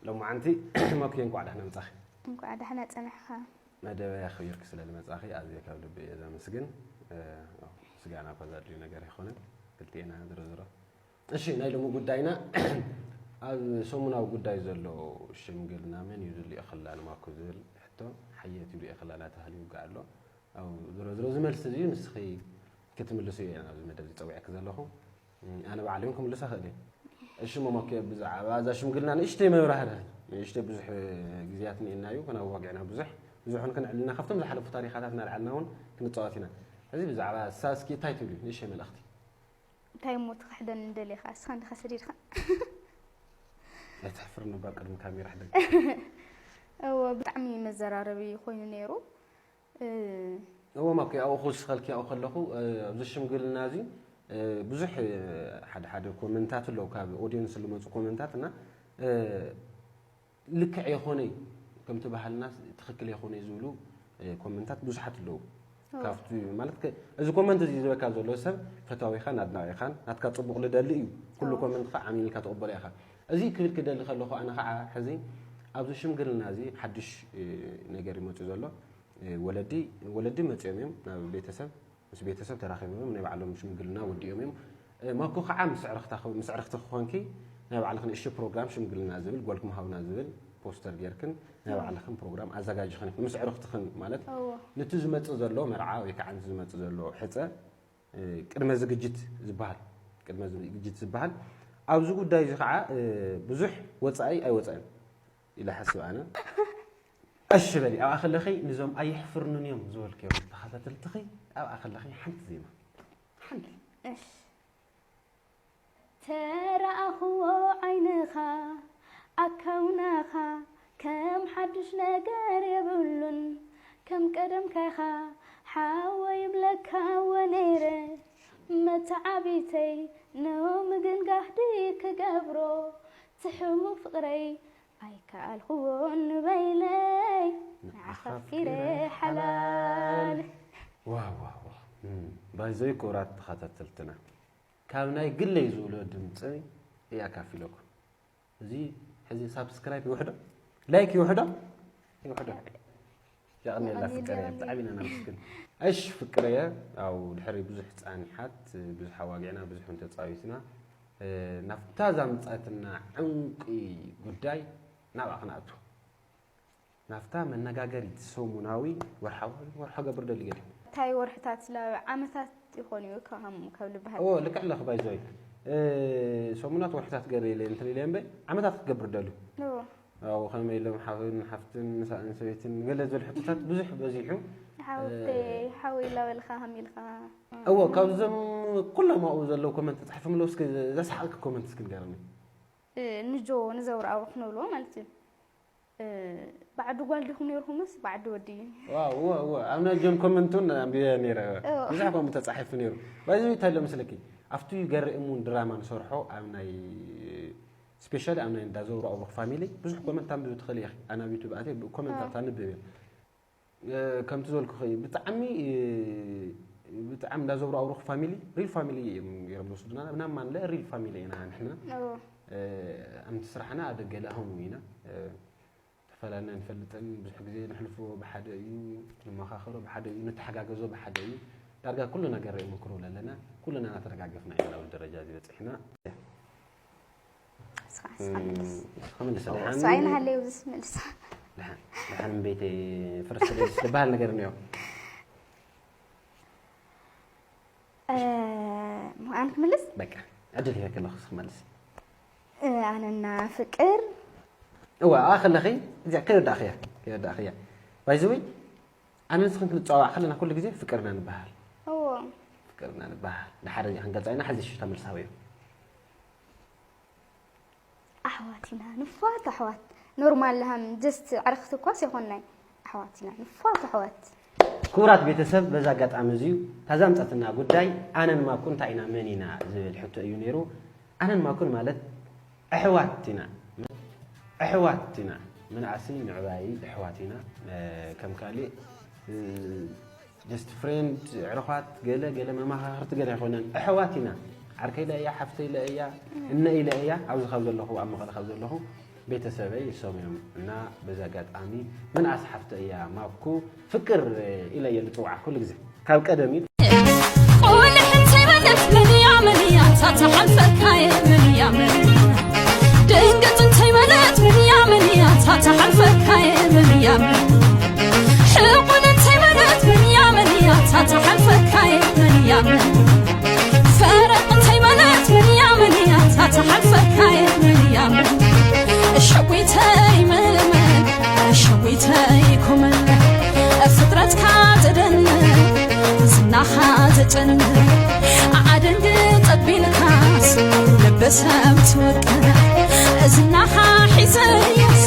ሎማዓንቲ ማኩየ እንኳዕ ደሕና መጻኺ። እንኳዕ ደሕና ጸናሕኻ። መደበይ ኣኽቢርኪ ስለ ዝመጻኺ ኣዝየ ካብ ልቢ እየ ዘመስግን። እ፣ ምስጋና እኳ ዘድልዩ ነገር ኣይኮነን። ክልቴና ዝሮ ዝሮ። እሺ፣ ናይ ሎሚ ጉዳይና ኣብ ሰሙናዊ ጉዳይ ዘሎ ሽምግልና መን እዩ ዝልእኸላ ንማኩ ዝብል ሕቶ ሓየት እዩ ልእኸላ እናተባህለ ይውጋዕ ኣሎ። ኣብ ዝሮ ዝሮ እዚ መልሲ እዚ ንስኺ ክትምልስዮ እየ ኣብዚ መደብ እዚ ጸዊዐኪ ዘለኹ። እም፣ ኣነ ባዕለይ እውን ክምልሳ እኽእል እየ። እሺ፣ እሞ ማኩ ብዛዕባ እዛ ሽምግልና ንእሽተይ መብራህርሂ። ንእሽተይ ብዙሕ ግዜያት እኒኤና እዩ፣ ከነዋግዕና ብዙሕ፣ ብዙሕ እውን ክንዕልና ካብቶም ዝሓለፉ ታሪኻታት እናልዓልና እውን ክንጻወት ኢና። ሕዚ ብዛዕባ እሳ እስኪ እንታይ ትብሊ? ንእሽተይ መልእኽቲ። እንታይ እሞ ትኽሕደኒ ደሊኻ? እስኻ እንዲኻ ሰዲድኻ። ኣይትሕፍርን እባ ቅድሚ ካሜራ ሕደግ። እወ፣ ብጣዕሚ መዘራረቢ ኮይኑ ነይሩ። እ፣ እወ ማኩ ኣብኡ ክውስኸልኪ ኣብኡ ከለኹ፣ እ፣ ኣብዚ ሽምግልና እዚ፣ እ፣ ብዙሕ፣ እ፣ ሓደ ሓደ ኮመንታት ኣለዉ፣ ካብ ኦድየንስ ዝመፁ ኮመንታት እና፣ እ፣ ልክዕ የኾነይ ከምቲ ባህልና ትኽክል የኾነይ ዝብሉ፣ እ፣ ኮመንታት ብዙሓት ኣለዉ። እወ። ካብቲ ማለት ከ-፣ እዚ ኮመንት እዚ ዝበካ ዘሎ ሰብ ፈታዊኻን ኣድናቒኻን ናትካ ፅቡቕ ልደሊ እዩ። ኩሉ እወ። ኮመንት ከዓ ዓሚምልካ ትቕበሎ ኢኻ። እዚ ክብል ክደሊ ከለኹ ኣነ ከዓ ሕዚ ኣብዚ ሽምግልና እዚ ሓድሽ፣ እ፣ ነገር ይመፅእ ዘሎ። እ፣ ወለዲ፣ ወለዲ መፅኦም እዮም ናብ ቤተሰብ፣ ምስ ቤተሰብ ተራኺቦም እዮም፣ ናይ ባዕሎም ሽምግልና ወዲኦም እዮም። እ፣ ማኩ ከዓ ምስ ኣዕርኽታ ክኸ-፣ ምስ ኣዕርኽቲ ክኾንኪ ናይ ባዕልኽን እሺ ፕሮግራም ሽምግልና ዝብል ጓልኩም ሃብና ዝብል ፖስተር ጌርክን ናይ ባዕልኽን ፕሮግራም ኣዘጋጅኽን ምስ ኣዕርኽትኽን ማለት እወ። ነቲ ዝመፅእ ዘሎ መርዓ ወይ ከዓ ነቲ ዝመፅእ ዘሎ ሕፀ፣ እ፣ ቅድመ ዝግጅት ዝበሃል፣ ቅድመ ዝግጅት ዝበሃል ኣብዚ ጉዳይ እዚ ከዓ፣ እ፣ ብዙሕ ወፃኢ ኣይወፃእን ኢለ ሓስብ ኣነ። እሺ በሊ ኣብኣ ከለኺ ንዞም ኣይሕፍርኑን እዮም ዝበልክዮም ተኸታተልትኺ ኣብኣ ከለኺ ሓንቲ ዜማ ሓንቲ እሺ። ተረኣኽዎ ዓይንኻ ኣካውናኻ ከም ሓድሽ ነገር የብሉን ከም ቀደምካ ኢኻ ሓወይ ይብለካ እወ ነይረ መተዓቢተይ ኖሚ ግን ጋህዲ ክገብሮ ትሕሙ ፍቕረይ ኣይከኣልኽዎን ንበይነይ ንዓኻ ኣፍቂረ ሓላል። ዋው ዋው ዋው። እም፣ ባይዘይ ክቡራት ተኸታተልትና ካብ ናይ ግለይ ዝብሎ ድምፂ እየ ኣካፊለኩም። እዚ ሕዚ ሳብስክራይብ ይውሕዶ፣ ላይክ ይውሕዶ፣ ይውሕዶ። የቐንየላ ፍቅርየ፣ ብጣዕሚ ኢና ነመስግን። እሺ ፍቅርየ፣ ያው ድሕሪ ብዙሕ ፃኒሓት፣ ብዙሕ ኣዋጊዕና፣ ብዙሕ እውን ተፃዊትና፣ እ፣ ናብታ ዛምፃትና ዕንቂ ጉዳይ ናብኣ ክንኣቱ። ናብታ መነጋገሪት ሰሙናዊ ወርሓዊ ወርሖ ገብር ደሊ ገለ እንታይ ወርሕታት ላ ዓመታት ይኾን እዩ ከም ከም ዝበሃል ኦ ልክዕ ኣለኽ ባይዞይ ሰሙናት ወርሕታት ገለ ኢለ እንትን ኢለ እምበይ ዓመታት ክገብር ደሉ እዎ ኣው ከመይ ኢሎም ሓፍን ሓፍትን ንሳእን ሰበይትን ገለ ዝብል ሕቶታት ብዙሕ በዚሑ ሓወፍተይ ሓወይ ኢላበልካ ከም ኢልካ እዎ ካብዞም ኩሎም ኣብኡ ዘለዉ ኮመንት ተፃሒፎም ኣለዉ እስኪ ዘስሓቅኪ ኮመንት እስኪ ንገርኒ ንጆ ንዘውር ኣውርክ ንብልዎ ማለት እዩ በዓዲ ጓል ዲኹም ነርኩምስ በዓዲ ወዲ እዩ ዋው እወ እወ ኣብ ናይ ጆን ኮመንት እውን ኣንቢበ ነይረ እወ። ብዙሕ ከምኡ ተፃሒፉ ነይሩ ባይዘ እንታይ ኣሎ መስለኪ ኣብቲ ገርእ እሙን ድራማ ንሰርሖ ኣብ ናይ ስፔሻሊ ኣብ ናይ እንዳዘውሩ ኣውሩኽ ፋሚሊ ብዙሕ ኮመንት ታንብቢ ትኽእል ኢኺ ኣነ ኣብ ዩቱብ ኣትየ ኮመንታት ኣንብብ እየ እ፣ ከምቲ ዝበልኩኺ ብጣዕሚ እ፣ ብጣዕሚ እንዳዘውሩ ኣውሩኽ ፋሚሊ ሪል ፋሚሊ እዮም ገይሮም ዝወስዱና ብናማ ንለ ሪል ፋሚሊ ኢና ንሕና እወ። እ፣ ኣምቲ ስራሕና ኣደገ ላሆም ኢና እ፣ ተፈላለና ንፈልጥን ብዙሕ ግዜ ንሕልፎ ብሓደ እዩ ንመኻኸሮ ብሓደ እዩ ንተሓጋገዞ ብሓደ እዩ ዳርጋ ኩሉ ነገር ይምክሩ ለለና ኩልና እናተደጋገፍና ኢና ናብ ደረጃ እዚ በፂሕና እስኻ እስኻ መልስ ክምልስ እሱ ኣይናሃለዩ ዝስ መልስ ድሓን ቤተይ ፍርስ ዝበሃል ነገር እኒኦ ኣን ክምልስ በቃ ዕድል ሂበ ከለኹ ክመልስ ኣነና ፍቅር እዋ ኣብኣ ከለኺ እዚኣ ከይወዳእኽያ ከይወዳእኽያ ባይዘወይ ኣነ ንስኽን ክንፀዋዕ ከለና ኩሉ ግዜ ፍቅርና ንበሃል እዎ ፍቅርና ንበሃል ንሓደ እዚኣ ክንገልፃ ኢና ሕዚ ሽታ መልሳዊ እዩ ኣሕዋት ኢና ንፋት ኣሕዋት ኖርማል ሃም ጀስት ዕርክቲ እኳስ የኾናይ ኣሕዋት ኢና ንፋት ኣሕዋት ክቡራት ቤተሰብ በዛ ኣጋጣሚ እዚዩ ታዛምፀትና ጉዳይ ኣነን ማኩ እንታይ ኢና መን ኢና ዝብል ሕቶ እዩ ነይሩ ኣነን ማኩን ማለት ኣሕዋት ኢና ኣሕዋት ኢና ምንኣስን ምዕባይ ኣሕዋት ኢና ከም ካሊእ just friend ዕርኳት ገለ ገለ መማኻኽርቲ ገለ ኣይኮነን ኣሕዋት ኢና ዓርከይ ኢለ እያ ሓፍተይ ኢለ እያ እነ ኢለ እያ ኣብዚ ካብ ዘለኹ ኣብ መቐለ ካብ ዘለኹ ቤተሰበይ እሶም እዮም እና በዚ ኣጋጣሚ ምንኣስ ሓፍቶ እያ ማኩ ፍቅር ኢለ እየ ዝፅውዓ ኩሉ ግዜ ካብ ቀደም እዩ። ቁልሕ እንተይበለት ምን እያ ምን እያ እታ ትሓልፈካየ ምን እያ ምን ድንግፅ እንተይበለት ምን እያ ምን እያ እታ ትሓልፈካየ ምን እያ ምን ሕቁን እንተይበለት ምን እያ ምን እያ እታ ትሓልፈካየ ምን እያ ምን ፈረቕ እንተይበለት ምን እያ ምን እያ እታ ትሓልፈካየ ምን እያ ምን ሸዊተይ ምልመል ሸዊተይ ኮመል ፍጥረትካ ዘደንቅ ዝናኻ ዘጨንቅ ኣደንግ ጸቢልካስ ልበሰብ ትወቅዕ ዝናኻ ሒዘዮስ